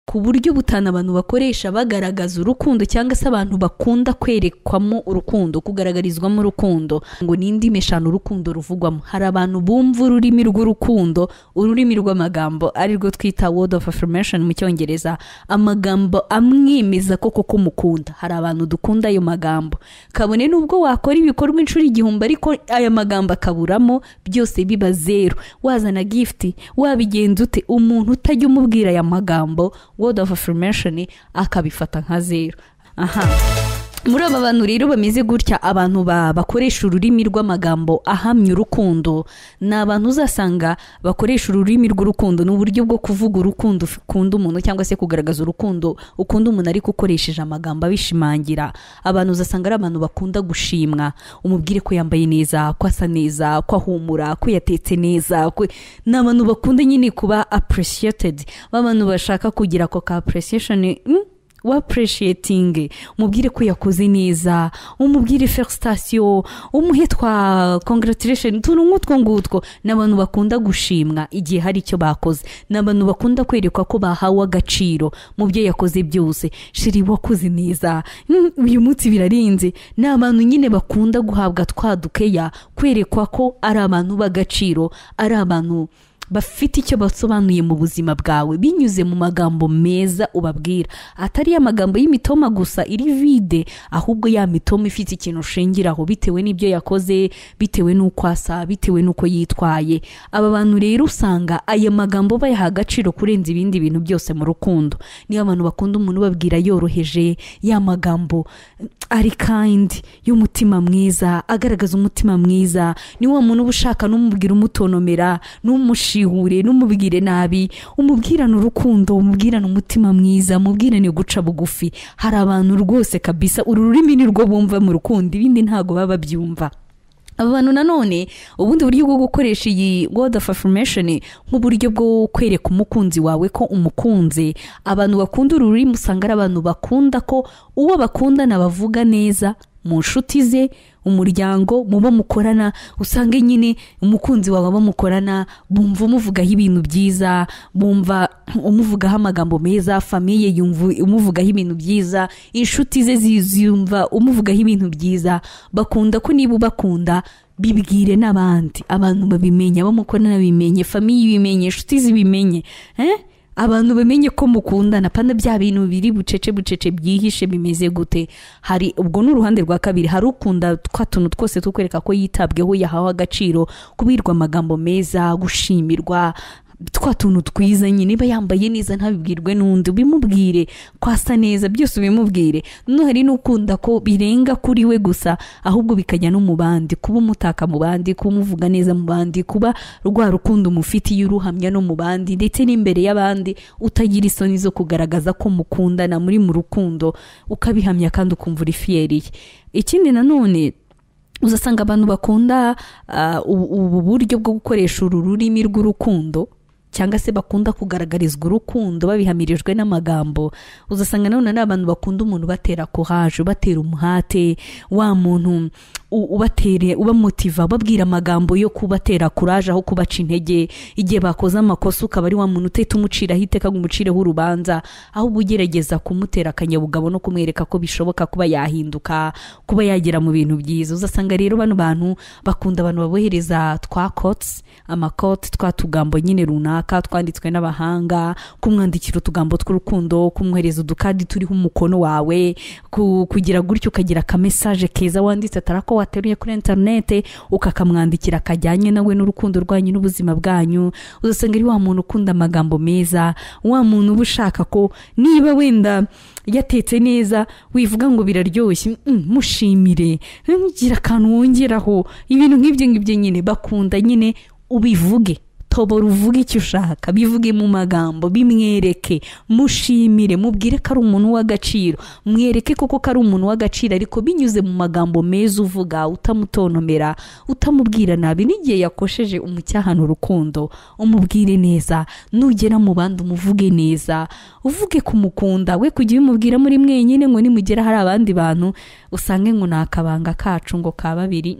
Ku buryo butanu abantu bakoresha bagaragaza urukundo, cyangwa se abantu bakunda kwerekwamo urukundo, kugaragarizwamo urukundo, ngo ni indimi 5 urukundo ruvugwamo. Hari abantu bumva ururimi rw'urukundo, ururimi rw'amagambo, arirwo twita word of affirmation mu Cyongereza, amagambo amwemeza koko ko mukunda. Hari abantu dukunda ayo magambo, kabone nubwo wakora ibikorwa inshuro 1000, ariko aya magambo akaburamo, byose biba zero. Wazana gift, wabigenza ute, umuntu utajya umubwira aya magambo word of affirmation akabifata nka zero. Aha muri aba bantu rero bameze gutya, abantu bakoresha ururimi rw'amagambo ahamya urukundo, ni abantu uzasanga bakoresha ururimi rw'urukundo. Ni uburyo bwo kuvuga urukundo ukunda umuntu, cyangwa se kugaragaza urukundo ukunda umuntu ariko ukoresheje amagambo abishimangira. Abantu uzasanga ari abantu bakunda gushimwa, umubwire ko yambaye neza, ko asa neza, ko ahumura, ko yatetse neza, ni abantu bakunda nyine kuba appreciated, abantu bashaka kugira ako ka appreciation, wa appreciating, umubwire ko yakoze neza, umubwire felicitation, umuhe twa congratulation, utuntu nk'utwo ngutwo. Ni abantu bakunda gushimwa igihe hari icyo bakoze, ni abantu bakunda kwerekwa ko bahawe agaciro mu byo yakoze byose. Chéri, wakoze neza, uyu munsi birarenze. Ni abantu nyine bakunda guhabwa twa dukeya, kwerekwa ko ari abantu b'agaciro, ari abantu bafite icyo basobanuye mu buzima bwawe, binyuze mu magambo meza ubabwira, atari ya magambo y'imitoma gusa iri vide, ahubwo ya mitoma ifite ikintu ushingiraho bitewe n'ibyo yakoze, bitewe n'uko asa, bitewe n'uko yitwaye. Aba bantu rero usanga aya magambo bayaha agaciro kurenza ibindi bintu byose mu rukundo. Niyo abantu bakunda umuntu ubabwira yoroheje, ya magambo ari kind, y'umutima mwiza, agaragaza umutima mwiza. Ni wa muntu uba ushaka n'umubwira umutonomera, n'umushihure, n'umubwire nabi, umubwirane urukundo, umubwirane umutima mwiza, umubwirane guca bugufi. Hari abantu rwose kabisa uru rurimi ni rwo bumva mu rukundo, ibindi ntago baba babyumva. Aba bantu nanone, ubundi buryo bwo gukoresha iyi word of affirmation nk'uburyo bwo kwereka umukunzi wawe ko umukunze, abantu bakunda uru rurimi usanga ari abantu bakunda ko uwo bakundana bavuga neza mu nshuti ze, umuryango, mu bo mukorana. Usanga nyine umukunzi wawe abo mukorana bumva umuvugaho ibintu byiza, bumva umuvugaho amagambo meza, famille yumva umuvugaho ibintu byiza, inshuti ze ziyumva umuvugaho ibintu byiza. Bakunda ko niba ubakunda bibwire n'abandi, abantu babimenye, abo mukorana babimenye, famille ibimenye, inshuti zibimenye, Abantu bamenye ko mukundana, pana bya bintu biri bucece bucece byihishe bimeze gute. Hari ubwo n'uruhande rwa kabiri, hari ukunda twa tuntu twose tukwereka ko yitabweho, yahawe agaciro, kubwirwa amagambo meza, gushimirwa twa tuntu twiza nyine. Niba yambaye neza ntabibwirwe n'undi, ubimubwire, ko asa neza, byose ubimubwire. No hari n'ukunda ko birenga kuri we gusa, ahubwo bikajya no mu bandi, kuba umutaka mu bandi, kuba umuvuga neza mu bandi, kuba rwa rukundo umufitiye uruhamya no mu bandi, ndetse n'imbere y'abandi, utagira isoni zo kugaragaza ko mukundana, muri mu rukundo, ukabihamya kandi ukumva uri fier ye. Ikindi nanone uzasanga abantu bakunda ubu buryo bwo gukoresha uru rurimi rw'urukundo, cyangwa se bakunda kugaragarizwa urukundo babihamirijwe n'amagambo, uzasanga nanone ari abantu bakunda umuntu batera courage, batera umuhate, wa muntu ubatere, ubamotiva, ubabwira amagambo yo kubatera courage aho kubaca intege. Igihe bakoze amakosa ukaba ari wa muntu utahita umuciraho iteka ngo umucireho urubanza, ahubwo ugerageza kumutera akanyabugabo no kumwereka ko bishoboka kuba yahinduka, kuba yagera mu bintu byiza. Uzasanga rero bano bantu bakunda abantu babohereza twa quotes, amaquotes, twa tugambo nyine runaka twanditswe n'abahanga, kumwandikira utugambo tw'urukundo, kumwohereza udukadi turiho umukono wawe, kugira gutyo ukagira aka message keza wanditse atari ako wateruye kuri internet, ukakamwandikira kajyanye nawe n'urukundo rwanyu n'ubuzima bwanyu. Uzasanga ari wa muntu ukunda amagambo meza, wa muntu uba ushaka ko niba wenda yatetse neza wivuga ngo biraryoshye, mushimire, gira akantu wongeraho, ibintu nk'ibyo ngibyo nyine bakunda nyine ubivuge. Tobora uvuge icyo ushaka, bivuge mu magambo, bimwereke, mushimire, mubwire ko ari umuntu w'agaciro, mwereke koko ko ari umuntu w'agaciro, ariko binyuze mu magambo meza uvuga, utamutonomera, utamubwira nabi. N'igihe yakosheje umucyahana urukundo, umubwire neza, nugera mu bandi umuvuge neza, uvuge kumukunda, we kujya ubimubwira muri mwenyine ngo nimugera hari abandi bantu usange ngo ni akabanga kacu ngo ka babiri.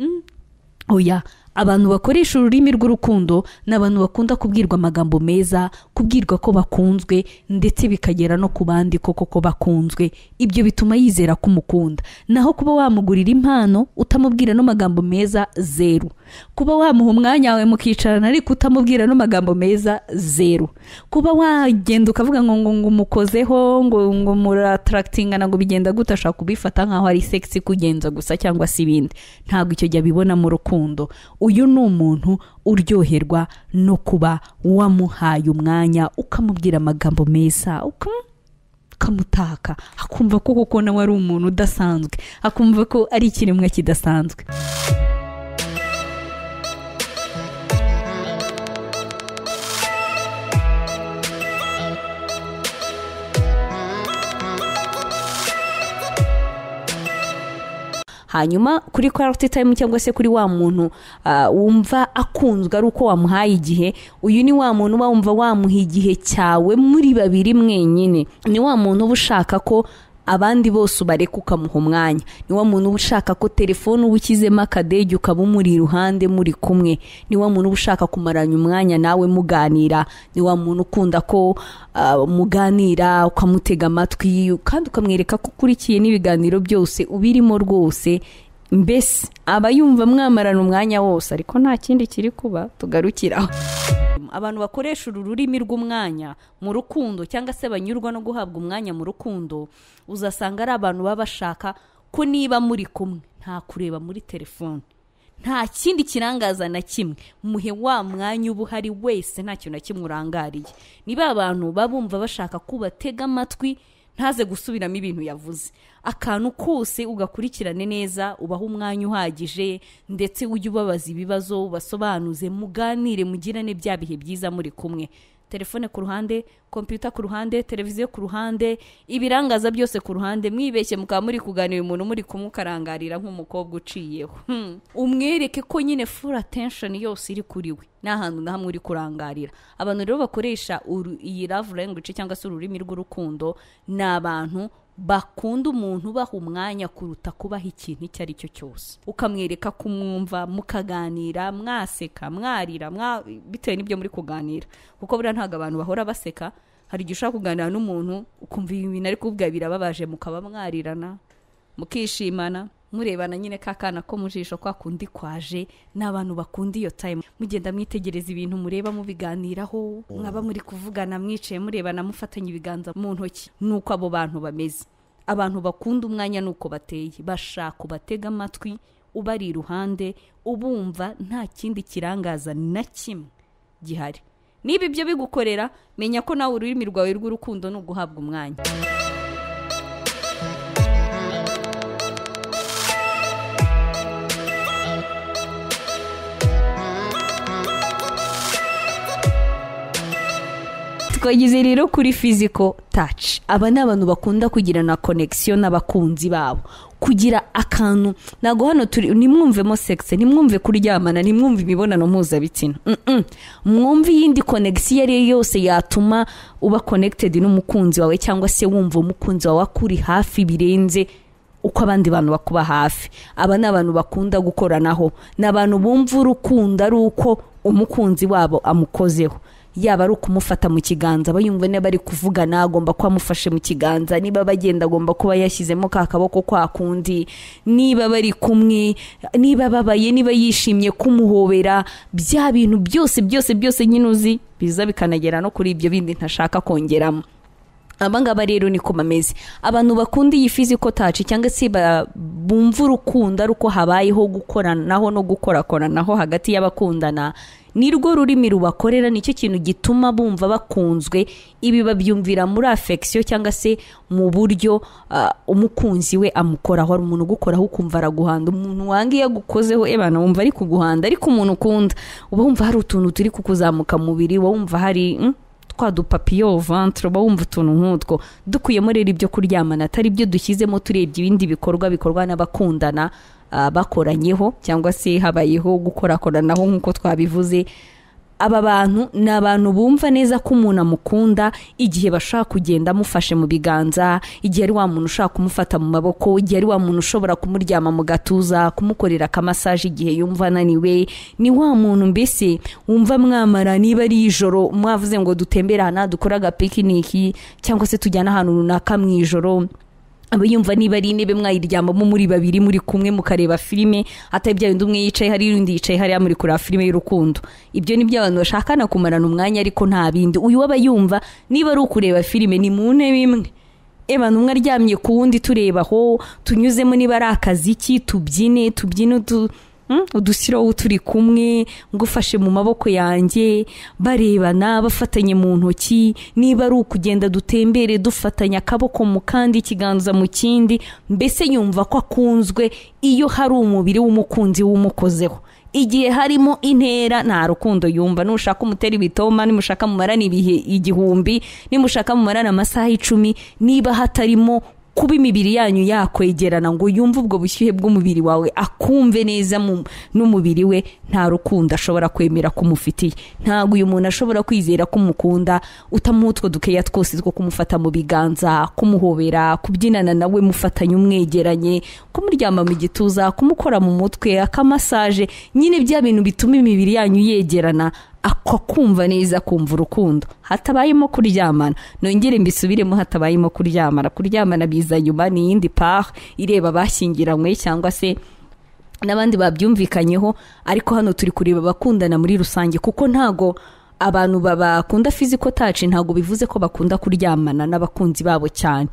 Oya, Abantu bakoresha ururimi rw'urukundo ni abantu bakunda kubwirwa amagambo meza, kubwirwa ko bakunzwe, ndetse bikagera no ku bandi koko ko bakunzwe. Ibyo bituma yizera ko umukunda. Naho kuba wamugurira impano utamubwira no magambo meza, zero. Kuba wamuha umwanya wawe mukicarana ariko utamubwira no magambo meza, zero. Kuba wagenda ukavuga ngo ngo umukozeho, ngo muratractingana, ngo bigenda gute, ashaka kubifata nkaho ari sex kugenza gusa cyangwa se ibindi. Ntabwo icyo gihe abibona mu rukundo. Uyu ni umuntu uryoherwa no kuba wamuhaye umwanya, ukamubwira amagambo meza, ukamutaka, akumva ko koko nawe ari umuntu udasanzwe, akumva ko ari ikiremwa kidasanzwe. Hanyuma kuri quality time cyangwa se kuri wa muntu wumva akunzwe ari uko wamuhaye igihe, uyu ni wa muntu uba wumva wamuha igihe cyawe muri babiri mwenyine. Ni wa muntu uba ushaka ko abandi bose ubareka ukamuha umwanya. Ni wa muntu uba ushaka ko telefone uba ukizemo akadege ukaba umuri iruhande muri kumwe. Ni wa muntu uba ushaka kumaranya umwanya nawe muganira. Ni wa muntu ukunda ko muganira, ukamutega amatwi kandi ukamwereka ko ukurikiye n'ibiganiro byose ubirimo rwose. Mbese aba yumva mwamarana umwanya wose, ariko nta kindi kiri kuba tugarukiraho. Abantu bakoresha uru rurimi rw'umwanya mu rukundo cyangwa se banyurwa no guhabwa umwanya mu rukundo, uzasanga ari abantu baba bashaka ko niba muri kumwe nta kureba muri telefone, nta kindi kirangaza na kimwe, muhe wa mwanya uba uhari wese, nta kintu na kimwe urangariye. Niba abantu babumva bashaka kubatega amatwi, ntaze gusubiramo ibintu yavuze, akantu kose ugakurikirane neza, ubaha umwanya uhagije, ndetse ujye ubabaza ibibazo, ubasobanuze, muganire, mugirane bya bihe byiza muri kumwe. Telefone ku ruhande, kompiyuta ku ruhande, televiziyo ku ruhande, ibirangaza byose ku ruhande, mwibeshye mukaba muri kuganira umuntu muri kumwe ukarangarira nk'umukobwa uciyeho. Umwereke ko nyine full attention yose iri kuri we, nta hantu na hamwe uri kurangarira. Abantu rero bakoresha iyi love language cyangwa se ururimi rw'urukundo ni abantu bakunda umuntu baha umwanya kuruta kubaha ikintu icyo ari cyo cyose. Ukamwereka kumwumva, mukaganira, mwaseka, mwarira, bitewe n'ibyo muri kuganira. Kuko buriya ntabwo abantu bahora baseka, hari igihe ushobora kuganira n'umuntu ukumva ibintu ari kuvuga birababaje, mukaba mwarirana, mukishimana, murebana nyine ka kana ko mu jisho kwa kundi kwaje. N'abantu bakunda iyo time, mugenda mwitegereza ibintu mureba mubiganiraho, mwaba muri kuvugana mwicaye murebana mufatanye ibiganza mu ntoki. Nuko abo bantu bameze. Abantu bakunda umwanya nuko bateye, bashaka ubatega amatwi, ubari iruhande, ubumva nta kindi kirangaza na kimwe gihari. Niba ibyo bigukorera, menya ko nawe ururimi rwawe rw'urukundo ni uguhabwa umwanya. Twageze rero kuri physical touch. Aba ni abantu bakunda kugirana connection n'abakunzi babo, kugira akantu. Ntago hano turi, nimwumvemo sex, nimwumve kuryamana, nimwumve imibonano mpuzabitsina. Mwumve iyindi connection iyo ari yo yose yatuma uba connected n'umukunzi wawe, cyangwa se wumva umukunzi wawe akuri hafi birenze uko abandi bantu bakuba hafi. Aba ni abantu bakunda gukoranaho, ni abantu bumva urukundo ari uko umukunzi wabo amukozeho. Yaba ari ukumufata mu kiganza, bayumva niba bari kuvugana agomba kuba amufashe mu kiganza, niba bagenda agomba kuba yashyizemo ka kaboko kwa kundi, niba bari kumwe, niba babaye, niba yishimye kumuhobera, bya bintu byose byose byose nyine uzi biza bikanagera no kuri ibyo bindi ntashaka kongeramo. Aba ngaba rero niko bameze. Abantu bakunda iyi physical touch cyangwa se bumva urukundo ari uko habayeho gukoranaho no gukorakoranaho hagati y'abakundana, nirwo rurimi rubakorera, nicyo kintu gituma bumva bakunzwe. Ibi babyumvira muri affection cyangwa se mu buryo umukunzi we amukoraho. Hari umuntu ugukoraho ukumva araguhanda, umuntu wanga iyo agukozeho ebana wumva ari kuguhanda, ariko umuntu ukunda uba wumva hari utuntu turi kukuzamuka mubiri, uba wumva hari twa dupapiyo ventre, uba wumva utuntu nk'utwo. Dukuyemo rero ibyo kuryamana atari byo dushyizemo, turebye ibindi bikorwa bikorwa n'abakundana bakoranyeho cyangwa se habayeho gukorakoranaho nk'uko twabivuze. Aba bantu ni abantu bumva neza ko umuntu amukunda igihe bashaka kugenda amufashe mu biganza, igihe ari wa muntu ushaka kumufata mu maboko, igihe ari wa muntu ushobora kumuryama mu gatuza, kumukorera akamasaje igihe yumva ananiwe. Ni wa muntu mbese wumva mwamara, niba ari ijoro mwavuze ngo dutembere ahantu dukore agapikiniki cyangwa se tujyane ahantu runaka mu ijoro, aba yumva niba ari intebe mwayiryamamo muri babiri muri kumwe mukareba filime, atari bya bindi umwe yicaye hari undi yicaye hariya muri kureba filime y'urukundo. Ibyo ni byo abantu bashakana kumarana umwanya, ariko nta bindi. Uyu aba yumva niba ari ukureba filime ni mu ntebe imwe, abantu umwe aryamye ku wundi tureba aho tunyuzemo, niba ari akaziki tubyine udushyiraho turi kumwe, ngufashe mu maboko yanjye, barebana bafatanye mu ntoki, niba ari ukugenda dutembere dufatanya akaboko mu kandi ikiganza mu kindi. Mbese yumva ko akunzwe iyo hari umubiri w'umukunzi w'umukozeho. Igihe harimo intera nta rukundo yumva. Nushaka umutera ibitoma, nimushaka mumarana ibihe 1000, nimushaka mumarana amasaha 10, niba hatarimo kuba imibiri yanyu yakwegerana ngo yumve ubwo bushyuhe bw'umubiri wawe, akumve neza n'umubiri we, nta rukundo ashobora kwemera kumufitiye. Ntabwo uyu muntu ashobora kwizera ko umukunda utamuha utwo dukeya twose two kumufata mu biganza, kumuhobera, kubyinana nawe mufatanye umwegeranye, kumuryama mu gituza, kumukora mu mutwe, akamasaje, nyine bya bintu bituma imibiri yanyu yegerana, akumva neza, kumva urukundo hatabayemo kuryamana. Nongere mbisubiremo, hatabayemo kuryamana. Kuryamana biza nyuma, ni iyindi part ireba abashyingiranywe cyangwa se n'abandi babyumvikanyeho, ariko hano turi kureba abakundana muri rusange, kuko ntago abantu bakunda physical touch ntago bivuze ko bakunda kuryamana n'abakunzi babo cyane.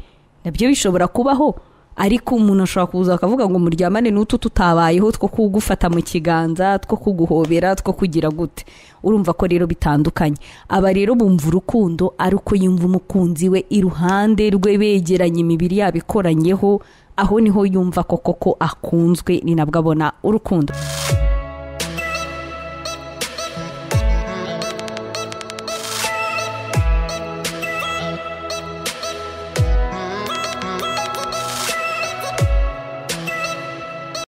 Nabyo bishobora kubaho, ariko umuntu ashobora kuza akavuga ngo muryamane n'utu tutabayeho two kugufata mu kiganza, two kuguhobera, two kugira gute. Urumva ko rero bitandukanye. Aba rero bumva urukundo ari uko yumva umukunzi we iruhande rwe, begeranye, imibiri yabo ikoranyeho, aho niho yumva ko koko akunzwe, ni nabwo abona urukundo.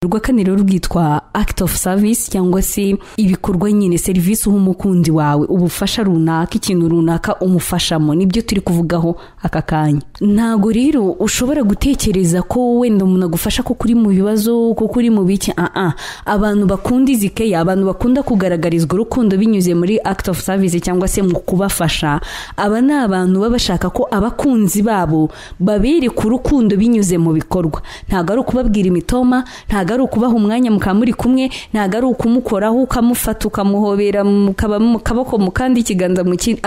Urwa kane rero rwitwa act of service, cyangwa se ibikorwa nyine, serivisi uha umukunzi wawe, ubufasha runaka, ikintu runaka umufashamo, nibyo turi kuvugaho aka kanya. Ntago rero ushobora gutekereza ko wenda umuntu agufasha ko kuri mu bibazo, ko kuri mu biki. Abantu bakunda izi keya, abantu bakunda kugaragarizwa urukundo binyuze muri act of service cyangwa se mu kubafasha, aba ni abantu baba bashaka ko abakunzi babo babereka urukundo binyuze mu bikorwa. Ntago ari ukubabwira imitoma, ntago ari ukubaha umwanya mukaba muri kumwe, ntago ari ukumukoraho ukamufata ukamuhobera mukaba mu kaboko mu kandi ikiganza mu kindi.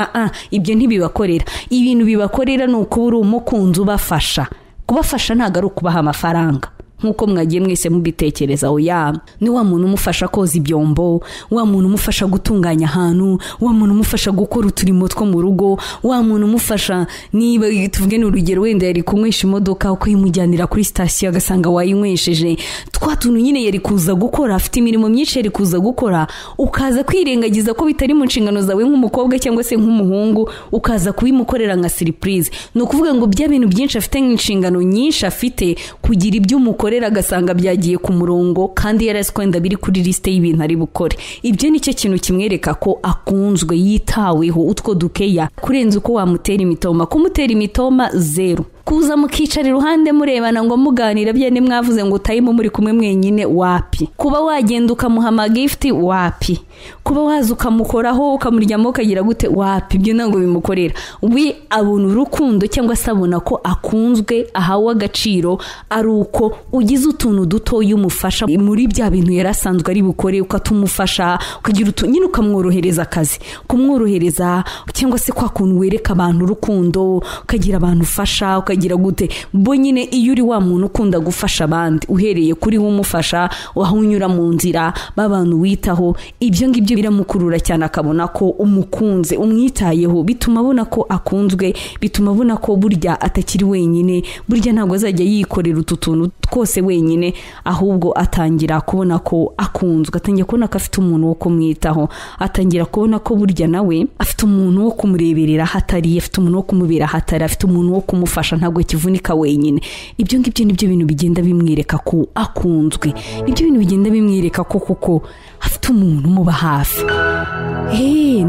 Ibyo ntibibakorera. Ibintu bibakorera ni ukuba uri umukunzi ubafasha. Kubafasha ntago ari ukubaha amafaranga nkuko mwagiye mwese mubitekereza. Oya, ni wa muntu umufasha koza ibyombo, wa muntu umufasha gutunganya ahantu, wa muntu umufasha gukora uturimo two mu rugo, wa muntu umufasha, niba tuvuge n'urugero wenda yari kunywesha imodoka ukayimujyanira kuri sitasiyo agasanga wayinywesheje, twa tuntu nyine yari kuza gukora, afite imirimo myinshi yari kuza gukora, ukaza kwirengagiza ko bitari mu nshingano zawe nk'umukobwa cyangwa se nk'umuhungu, ukaza kubimukorera nka surprise. Ni ukuvuga ngo bya bintu byinshi afite nk'inshingano nyinshi afite, kugira ibyo umukorera agasanga byagiye ku murongo kandi yari azi ko wenda biri kuri liste y'ibintu ari bukore. Ibyo nicyo kintu kimwereka ko akunzwe, yitaweho, utwo dukeya kurenza uko wamutera imitoma. Kumutera imitoma zero, kuza mukicara iruhande murebana ngo muganira byane mwavuze ngo time muri kumwe mwenyine, wapi. Kuba wagenda ukamuha amagift, wapi. Kuba waza ukamukoraho ukamuryamo ukagira gute, wapi. Ibyo ntabwo bimukorera. We abona urukundo cyangwa se abona ko akunzwe, ahawe agaciro ari uko ugize utuntu duto umufasha muri bya bintu yarasanzwe ari bukore, ukatumufasha, ukagira nyine ukamworohereza akazi, kumworohereza cyangwa se kwa kuntu wereka abantu urukundo, ukagira abantu ufasha, ukagira gute. Bo nyine iyo uri wa muntu ukunda gufasha abandi, uhereye kuri we umufasha, aho unyura mu nzira babantu witaho, ibyo ngibyo biramukurura cyane, akabona ko umukunze, umwitayeho, bituma abona ko akunzwe, bituma abona ko burya atakiri wenyine, burya ntabwo azajya yikorera utu tuntu twose wenyine, ahubwo atangira kubona ko akunzwe, atangira kubona ko afite umuntu wo kumwitaho, atangira kubona ko burya nawe afite umuntu wo kumureberera hatari, afite umuntu wo kumubera hatari, afite umuntu wo kumufasha. Ntabwo Ntabwo akivunika wenyine. Ibyo ngibyo nibyo bintu bigenda bimwereka ko akunzwe, nibyo bintu bigenda bimwereka ko koko afite umuntu umuba hafi.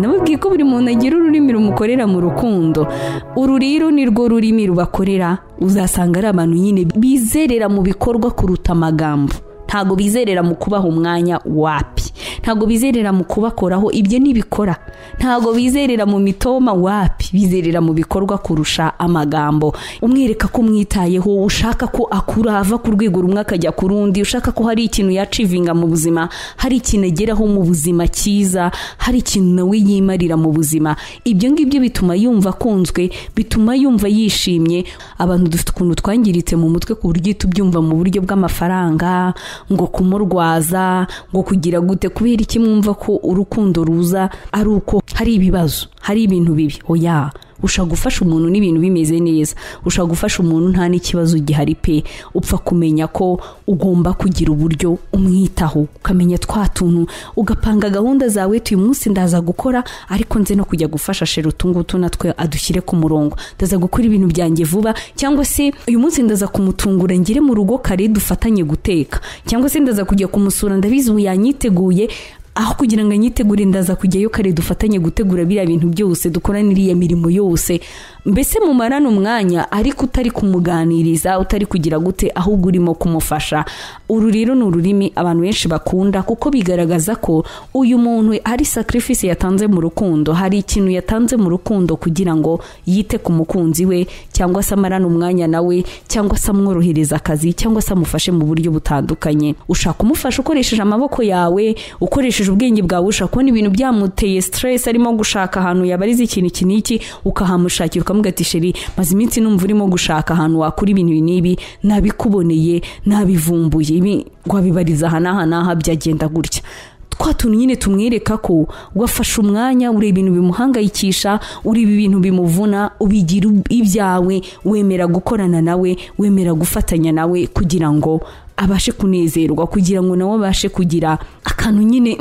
Nababwiye ko buri muntu agira ururimi rumukorera mu rukundo. Uru rero ni rwo rurimi rubakorera. Uzasanga ari abantu nyine bizerera mu bikorwa kuruta amagambo. Ntabwo bizerera mu kubaha umwanya wapi, ntabwo bizerera mu kubakoraho, ibyo ntibikora. Ntabwo bizerera mu mitoma wapi, bizerera mu bikorwa kurusha amagambo. Umwereka ko umwitayeho, ushaka ko akura ava ku rwego rumwe akajya ku rundi, ushaka ko hari ikintu yacivinga mu buzima, hari ikintu ageraho mu buzima cyiza, hari ikintu nawe yimarira mu buzima. Ibyo ngibyo bituma yumva akunzwe, bituma yumva yishimye. Abantu dufite ukuntu twangiritse mu mutwe ku buryo tubyumva mu buryo bw'amafaranga, ngo kumurwaza, ngo kugira gute. Kubera iki mwumva ko urukundo ruza ari uko hari ibibazo, hari ibintu bibi? Oya, ushaka gufasha umuntu n'ibintu bimeze neza, ushaka gufasha umuntu nta n'ikibazo gihari pe. Upfa kumenya ko ugomba kugira uburyo umwitaho, ukamenya twa tuntu, ugapanga gahunda zawe. Uyu munsi ndaza gukora, ariko nze no kujya gufasha chéri utu ngutu natwe adushyire ku murongo, ndaza gukora ibintu byanjye vuba, cyangwa se uyu munsi ndaza kumutungura ngire mu rugo kare dufatanye guteka, cyangwa se ndaza kujya kumusura, ndabizi ubu yanyiteguye, aho kugira ngo anyitegure ndaza kujyayo kare dufatanye gutegura biriya bintu byose, dukorane iriya mirimo yose. Mbese mumarane umwanya, ariko utari kumuganiriza, utari kugira gute, ahubwo urimo kumufasha. Uru rero ni ururimi abantu benshi bakunda, kuko bigaragaza ko uyu muntu hari sacrifice yatanze mu rukundo, hari ikintu yatanze mu rukundo kugira ngo yite ku mukunzi we, cyangwa se amarane umwanya nawe, cyangwa se amworohereza akazi, cyangwa se amufashe mu buryo butandukanye. Ushaka kumufasha ukoresheje amaboko yawe, ukoresheje ubwenge bwawe. Ushaka kubona ibintu byamuteye stress, arimo gushaka ahantu yabariza ikintu iki n'iki, ukahamushakira, ukamubwira ati chéri, maze iminsi numva urimo gushaka ahantu wakura ibintu n'ibi, nabikuboneye, nabivumbuye, ibi wabibariza aha n'aha n'aha, byagenda gutya. Twa tuntu nyine tumwereka ko wafashe umwanya ureba ibintu bimuhangayikisha, ureba ibintu bimuvuna, ubigira ibyawe, wemera gukorana nawe, wemera gufatanya nawe kugira ngo abashe kunezerwa, kugira ngo nawe abashe kugira akantu nyine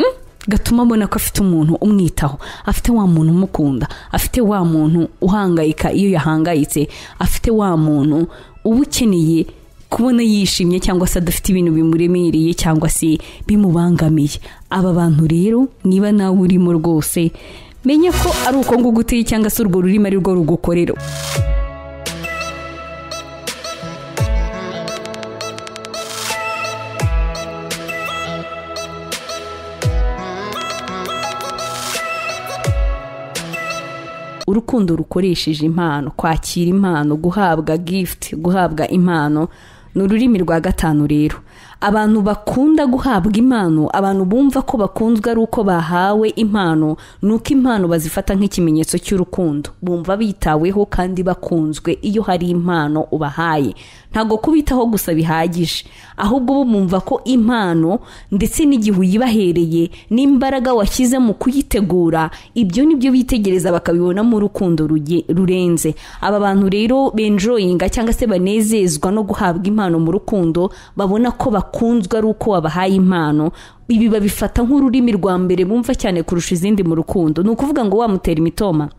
gatuma abona ko afite umuntu umwitaho, afite wa muntu umukunda, afite wa muntu uhangayika iyo yahangayitse, afite wa muntu uba ukeneye kubona yishimye, cyangwa se adafite ibintu bimuremereye cyangwa se bimubangamiye. Aba bantu rero, niba nawe urimo rwose, menya ko ari uko nguko uteye, cyangwa se urwo rurimi ari rwo rugukorera. Urukundo rukoresheje impano, kwakira impano, guhabwa gift, guhabwa impano, ni ururimi rwa gatanu. Rero abantu bakunda guhabwa impano, abantu bumva ko bakunzwe ari uko bahawe impano, ni uko impano bazifata nk'ikimenyetso cy'urukundo. Bumva bitaweho kandi bakunzwe iyo hari impano ubahaye. Ntabwo kubitaho gusa bihagije, ahubwo bo bumva ko impano ndetse n'igihe uyibahereye n'imbaraga washyize mu kuyitegura, ibyo nibyo bitegereza bakabibonamo urukundo rurenze. Aba bantu rero benjoyinga cyangwa se banezezwa no guhabwa impano mu rukundo, babona ko bakunzwe ari uko wabahaye impano. Ibi babifata nk'ururimi rwa mbere bumva cyane kurusha izindi mu rukundo. Ni ukuvuga ngo wamutera imitoma,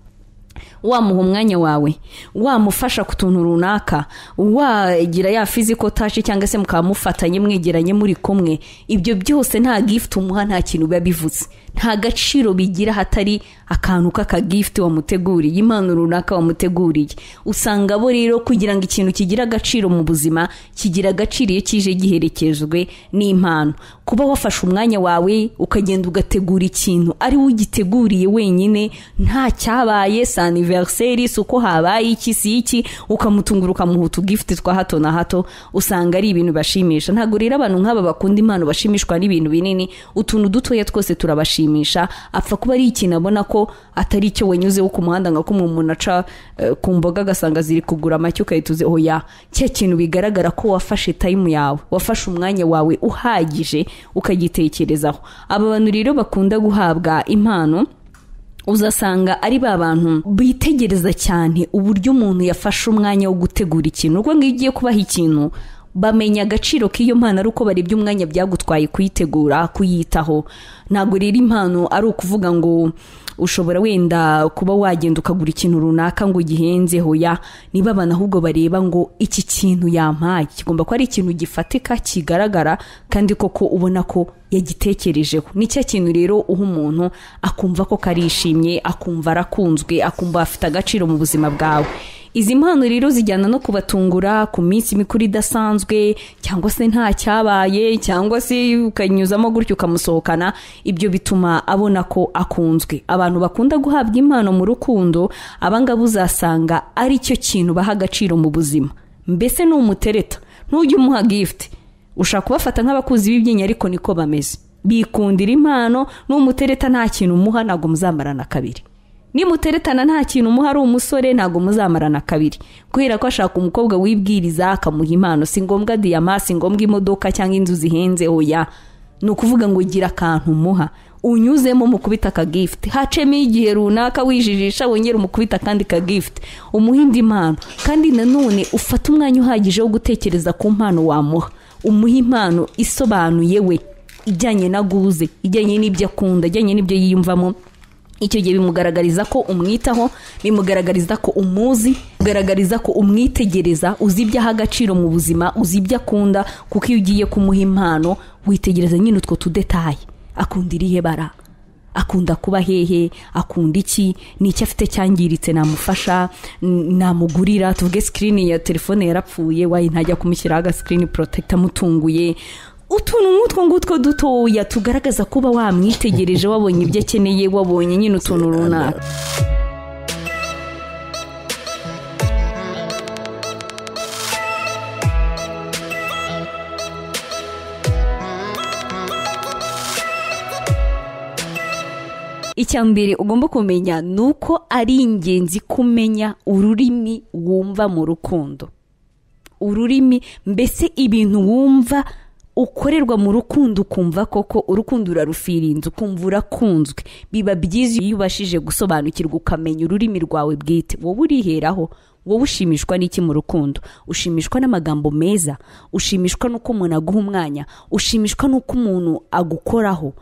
wamuha umwanya wawe, wamufasha ku tuntu runaka, wagira ya physical touch, cyangwa se mukaba mufatanye mwegeranye muri kumwe, ibyo byose nta gift umuha, nta kintu biba bivuze, nta gaciro bigira hatari akantu k'aka gift wamuteguriye, impano runaka wamuteguriye. Usanga bo rero kugira ngo ikintu kigira agaciro mu buzima, kigira agaciro iyo kije giherekejwe n'impano. Kuba wafashe umwanya wawe ukagenda ugategura ikintu ari we ugiteguriye wenyine, nta cyabaye, si anniversaire, si uko habaye iki si iki, ukamutungura ukamuha utugift twa hato na hato, usanga ari ibintu bashimisha. Ntabwo rero abantu nk'aba bakunda impano bashimishwa n'ibintu binini, utuntu dutoya twose turabashimisha. Apfa kuba ari ikintu abona ko atari icyo wenyuzeho ku muhanda, nka kumwe umuntu aca ku mboga agasanga ziri kugura make ugahita uzi, oya, cya kintu bigaragara ko wafashe time yawe, wafashe umwanya wawe uhagije ukagitekerezaho. Aba bantu rero bakunda guhabwa impano, uzasanga ari ba bantu bitegereza cyane uburyo umuntu yafashe umwanya wo gutegura ikintu. Ubwo iyo ugiye kubaha ikintu, bamenya agaciro k'iyo mpano ari uko barebye umwanya byagutwaye kuyitegura, kuyitaho. Ntabwo rero impano ari ukuvuga ngo Ushobora wenda kuba wagenda ukagura ikintu runaka ngo gihenze, hoya. Niba abantu ahubwo bareba ngo iki kintu yampaye kigomba kuba ari ikintu gifatika, kigaragara, kandi koko ubona ko yagitekerejeho. Ni cya kintu rero uha umuntu akumva ko karishimye, akumva arakunzwe, akumva afite agaciro mu buzima bwawe. Izi mpano rero zijyana no kubatungura ku minsi mikuru idasanzwe, cyangwa se nta cyabaye, cyangwa se ukanyuzamo gutyo ukamusohokana. Ibyo bituma abona ko akunzwe. Abantu bakunda guhabwa impano mu rukundo, abangaba uzasanga ari cyo kintu baha agaciro mu buzima. Mbese ni umutereta, ntujye umuha gift, ushaka kubafata nk'abakuzi b'ibyinyo, ariko niko bameze, bikundira impano. N'umutereta nta kintu umuha ntabwo muzamarana kabiri. Nimuteretana nta kintu umuha ari umusore ntabwo muzamarana kabiri, kubera ko ashaka umukobwa wibwiriza akamuha impano. Si ngombwa diyama, si ngombwa imodoka cyangwa inzu zihenze, oya. Ni ukuvuga ngo gira akantu umuha, unyuzemo mukubita aka gift, hacemo igihe runaka wijijisha wongera umukubita akandi ka gift, umuha indi mpano. Kandi nanone ufate umwanya uhagije wo gutekereza ku mpano wamuha, umuha impano isobanuye we, ijyanye na guze, ijyanye n'ibyo akunda, ijyanye n'ibyo yiyumvamo. Icyo gihe bimugaragariza ko umwitaho, bimugaragariza ko umuzi, bimugaragariza ko umwitegereza, uzi ibyo aha agaciro mu buzima, uzi ibyo akunda. Kuko iyo ugiye kumuha impano witegereza nyine utwo tudetaye: akunda irihe bara, akunda kuba hehe, akunda iki, ni icyo afite cyangiritse namufasha, namugurira. Tuvuge screen ya telefone yarapfuye, wayi ntajya kumushyiraho aga screen protector amutunguye. Utuntu nk'utwo ngutwo dutoya tugaragaza kuba wamwitegereje, wabonye ibyo akeneye, wabonye nyine utuntu runaka. Icya mbere ugomba kumenya ni uko ari ingenzi kumenya ururimi wumva mu rukundo. Ururimi, mbese ibintu wumva ukorerwa mu rukundo, ukumva koko urukundo urarufirinze, ukumva urakunzwe. Biba byiza iyo ubashije gusobanukirwa ukamenya ururimi rwawe bwite. Wowe uriheraho, wowe ushimishwa n'iki mu rukundo? Ushimishwa n'amagambo meza, ushimishwa n'uko umuntu aguha umwanya, ushimishwa n'uko umuntu agukoraho,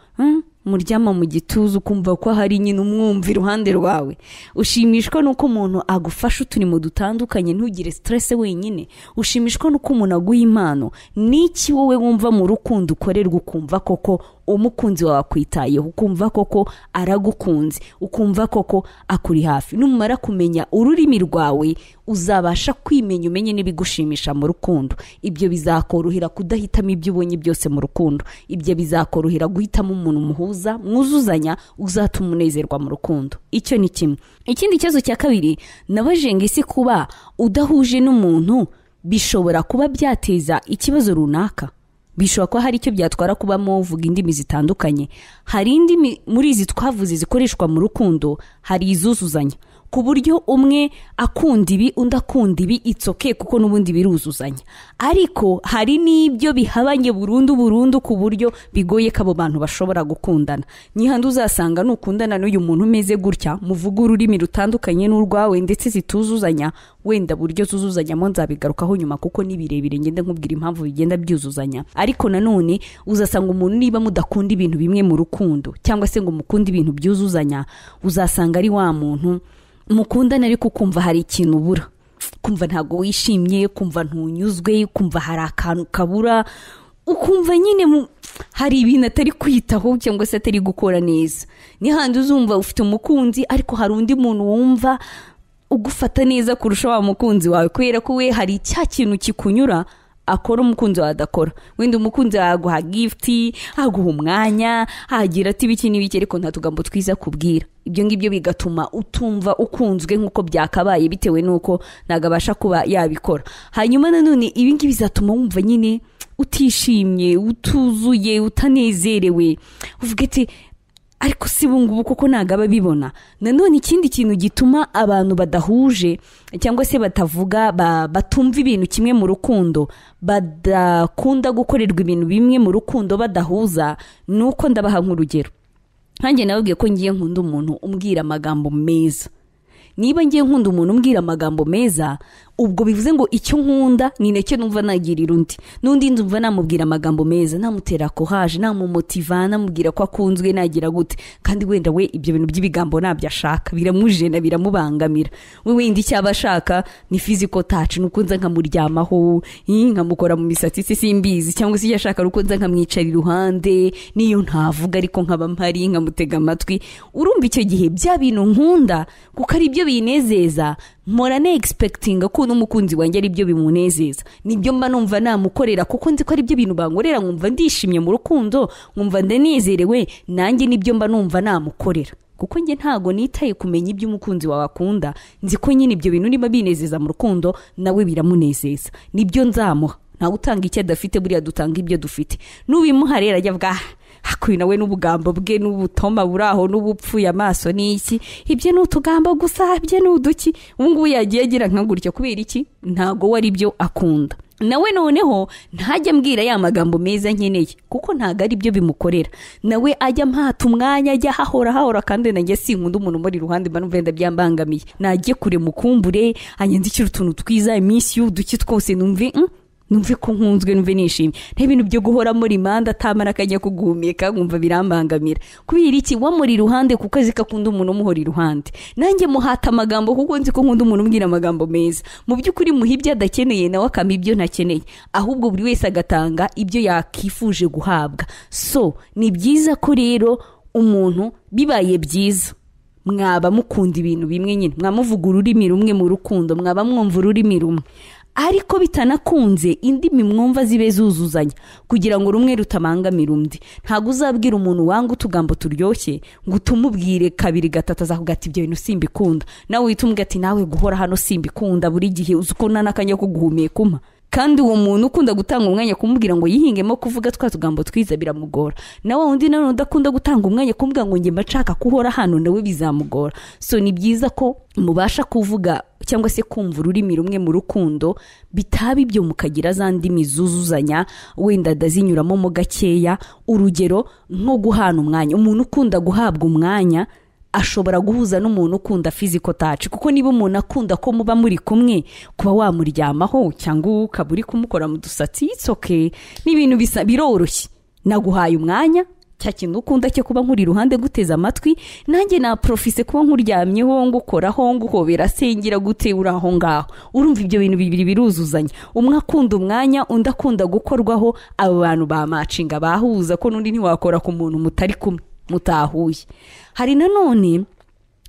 muryama mu gituza ukumva ko hari nyine umwumva iruhande rwawe. Ushimishwa n'uko umuntu agufasha uturimo dutandukanye ntugire stress wenyine. Ushimishwa n'uko umuntu aguha impano. Niki wowe wumva mu rukundo ukorerwa ukumva koko umukunzi wawe akwitayeho, ukumva koko aragukunze, ukumva koko akuri hafi? Numara kumenya ururimi rwawe uzabasha kwimenya, umenye n'ibigushimisha mu rukundo. Ibyo bizakorohera kudahitamo ibyo ubonye byose mu rukundo. Ibyo bizakorohera guhitamo umuntu muhuza, mwuzuzanya, uzatuma umunezerwa mu rukundo. Icyo ni kimwe. Ikindi kibazo cya kabiri nabajenga isi, kuba udahuje n'umuntu bishobora kuba byateza ikibazo runaka. Bishobora kuba hari icyo byatwara kuba muvuga indimi zitandukanye. Hari indimi muri izi twavuze zikoreshwa mu rukundo, hari izuzuzanya ku buryo umwe akunda ibi undi akunda ibi, it's okay kuko n'ubundi biruzuzanya. Ariko hari n'ibyo bihabanye burundu burundu ku buryo bigoye ko abo bantu bashobora gukundana. Nihandi uzasanga nukundana n'uyu muntu umeze gutya, muvuga ururimi rutandukanye n'urwawe ndetse zituzuzanya, wenda buryo zuzuzanyamo nzabigarukaho nyuma kuko ni birebire, ngende nkubwira impamvu bigenda byuzuzanya. Ariko nanone uzasanga umuntu niba mudakunda ibintu bimwe mu rukundo, cyangwa se ngo mukunde ibintu byuzuzanya, uzasanga ari wa muntu mukundana ariko ukumva hari ikintu ubura, kumva ntago wishimye, kumva ntunyuzwe, kumva hari akantu kabura, ukumva nyine hari ibintu atari kwitaho cyangwa se atari gukora neza. Nihandi uzumva ufite umukunzi ariko hari undi muntu wumva ugufata neza kurusha wa mukunzi wawe, kubera ko we hari cya kintu kikunyura akora umukunzi wawe adakora. Wenda umukunzi wawe aguha gift, aguha umwanya, agira ati ibiki n'ibiki, ariko nta tugambo twiza kubwira. Ibyo ngibyo bigatuma utumva ukunzwe nk'uko byakabaye, bitewe n'uko ntabwo kuba yabikora. Hanyuma nanone ibi ngibi bizatuma wumva nyine utishimye, utuzuye, utanezerewe, uvuga ati ariko si bungubu kuko ntabwo ababibona. Nanone ikindi kintu gituma abantu badahuje cyangwa se batavuga, batumva ibintu kimwe mu rukundo, badakunda gukorerwa ibintu bimwe mu rukundo, badahuza, nuko ndabaha nk'urugero. Nkanjye nababwiye ko ngiye nkunda umuntu umbwira amagambo meza. Niba ngiye nkunda umuntu umbwira amagambo meza, Ubwo bivuze ngo icyo nkunda ni nacyo numva nagirira undi, n'undi ndumva namubwira amagambo meza, namutera courage, namumotiva, namubwira ko akunzwe, nagira gute. Kandi wenda we ibyo bintu by'ibigambo ntabyo ashaka, biramujena, biramubangamira. We wenda icyo aba ashaka ni physical touch, nuko nza nkamuryamaho, nkamukora mu misatsi se simbizi, cyangwa se icyo ashaka nuko nza nkamwicara iruhande, niyo ntavuga ariko nkaba mpari nkamutega amatwi. Urumva icyo gihe bya bintu nkunda kuko ari byo binezeza, mpora ne expectinga ko n'umukunzi wanjye ari byo bimunezeza, nibyo mba numva namukorera kuko nzi ko ari byo bintu bankorera, nkumva ndishimye mu rukundo, nkumva ndanezerewe, nanjye nibyo mba numva namukorera. Kuko njye ntago nitaye kumenya ibyo umukunzi wawe akunda, nzi ko nyine ibyo bintu niba binezeza mu rukundo nawe biramunezeza, nibyo nzamuha. Ntawe utanga icyo adafite, buriya dutanga ibyo dufite. Nubimuha rero ajya avuga hakuye nawe n'ubugambo bwe n'ubutoma buri aho n'ubupfuye amaso n'iki, ibyo ni utugambo gusa, ibyo ni uduki. Ubu ngubu yagiye agira nka gutya kubera iki? Ntago we ari byo akunda. Nawe noneho ntajya ambwira ya magambo meza nkeneye kuko ntago ari byo bimukorera. Nawe ajya mpata umwanya, ajya hahora hahora, kandi nanjye sinkunda umuntu umuri iruhande, mba numva wenda byambangamiye. Najye kure mukumbure, anyandikire utuntu twiza, iminsi y'uduki twose numve numve ko nkunzwe, numve nishimye. Nta bintu byo guhora muri manda atamara akajya kuguhumeka, nkumva birambangamira. Kubera iki? Wamuri iruhande kuko azi ko akunda umuntu umuhora iruhande. Nanjye muhata amagambo kuko nzi ko nkunda umuntu umbwira amagambo meza. Mu by'ukuri muha ibyo adakeneye, nawe akampa ibyo ntakeneye. Ahubwo buri wese agatanga ibyo yakifuje guhabwa. So ni byiza ko rero umuntu bibaye byiza mwaba mukunda ibintu bimwe nyine, mwamuvuga ururimi rumwe mu rukundo, mwaba mwumva ururimi rumwe. Ariko bitanakunze indimi mwumva zibe zuzuzanya kugira ngo rumwe rutabangamira undi. Ntago uzabwira umuntu wanga utugambo turyoshye ngo utumubwire kabiri gatatu azakuga ati ibyo bintu simbikunda, nawe uhita umubwira ati nawe guhora hano simbikunda, buri gihe uzi ko nta n'akanya ko guhumeka umpa. Kandi uwo muntu ukunda gutanga umwanya kumubwira ngo yihingemo kuvuga twa tugambo twiza biramugora, nawe undi nanone udakunda gutanga umwanya kumubwira ngo njye mba nshaka kuhora hano nawe bizamugora. So ni byiza ko mubasha kuvuga cyangwa se kumva ururimi rumwe mu rukundo, bitaba ibyo mukagira za ndimi zuzuzanya, wenda adazinyuramo mo gakeya. Urugero nko guhana umwanya, umuntu ukunda guhabwa umwanya ashobora guhuza n'umuntu ukunda physical touch, kuko niba umuntu akunda ko muba muri kumwe, kuba wamuryamaho cyangwa ukaba uri kumukora mu dusatsi, it's okay, ni ibintu bisa biroroshye. Naguhaye umwanya, cya kintu ukunda cyo kuba nkuri iruhande guteza amatwi, nanjye na profise kuba nkuryamyeho ngukoraho nguhobera sengera gute uri aho ngaho. Urumva ibyo bintu bibiri biruzuzanya, umwe akunda umwanya undi akunda gukorwaho. Abo bantu ba matchinga bahuza ko n'undi ntiwakora ku muntu mutari kumwe mutahuye. Hari nanone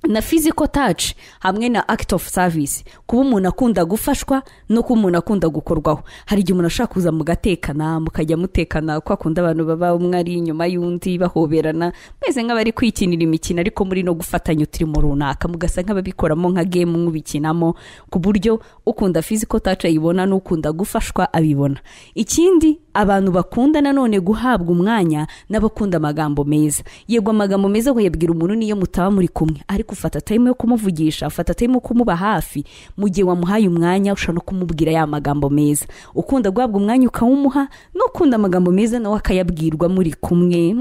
na physical touch hamwe na act of service, kuba umuntu akunda gufashwa no kuba umuntu akunda gukorwaho. Hari igihe umuntu ashaka kuza mugatekana, mukajya mutekana kwa kundi abantu baba umwe ari inyuma y'undi bahoberana, meze nk'abari kwikinira imikino ariko muri no gufatanya uturimo runaka, mugasa nk'ababikoramo nka game mubikinamo, ku buryo ukunda physical touch ayibona n'ukunda gufashwa abibona. Ikindi abantu bakunda nanone guhabwa umwanya n'abakunda amagambo meza. Yego amagambo meza kuyabwira umuntu niyo mutaba muri kumwe, ariko ufata time yo kumuvugisha, ufata time yo kumuba hafi. Mu gihe wamuhaye umwanya ushobora no kumubwira ya magambo meza. Ukunda guhabwa umwanya ukawumuha, n'ukunda amagambo meza nawe akayabwirwa muri kumwe.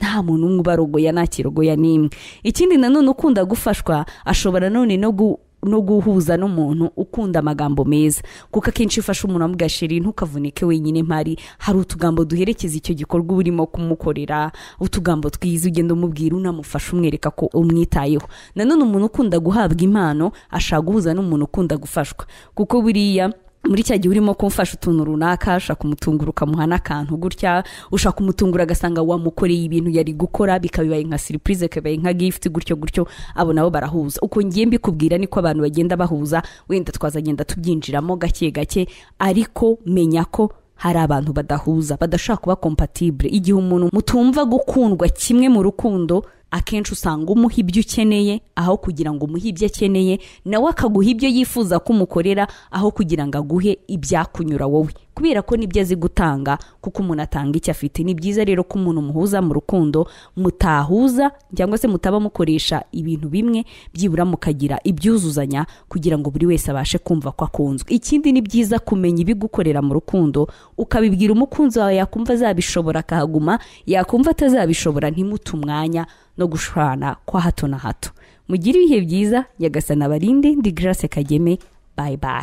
Nta muntu umwe ubarogoya, nta kirogoya n'imwe. Ikindi nanone ukunda gufashwa ashobora none no guhuza n'umuntu ukunda amagambo meza, kuko akenshi ufasha umuntu amuga sheri ntukavunike wenyine mpari, hari utugambo duherekeza icyo gikorwa urimo kumukorera, utugambo twiza ugenda umubwira unamufasha umwereka ko umwitayeho. Nanone umuntu ukunda guhabwa impano ashaka guhuza n'umuntu ukunda gufashwa, kuko buriya muri cya gihe urimo kumfasha utuntu runaka, ushaka kumutungura ukamuha n'akantu gutya, ushaka kumutungura agasanga wamukoreye ibintu yari gukora, bikabibaye nka surprise, bikabaye nka gift gutyo gutyo, abo nabo barahuza. Uko ngiye mbikubwira niko abantu bagenda bahuza, wenda twazagenda tubyinjiramo gake gake, ariko menya ko hari abantu badahuza, badashaka kuba compatible. Igihe umuntu mutumva gukundwa kimwe mu rukundo, akenshi usanga umuha ibyo ukeneye aho kugira ngo umuhe ibyo akeneye, nawe akaguha ibyo yifuza kumukorera aho kugira ngo aguhe ibyakunyura wowe, kubera ko nibyo azi gutanga, kuko umuntu atanga icyo afite. Ni byiza rero ko umuntu muhuza mu rukundo mutahuza cyangwa se mutaba mukoresha ibintu bimwe, byibura mukagira ibyuzuzanya kugira ngo buri wese abashe kumva ko akunzwe. Ikindi ni byiza kumenya ibigukorera mu rukundo, ukabibwira umukunzi wawe, yakumva azabishobora akahaguma, yakumva atazabishobora ntimute umwanya no gushwana kwa hato na hato. Mugire ibihe byiza, Nyagasani abarinde. Ndi Grace Kageme, bye bye.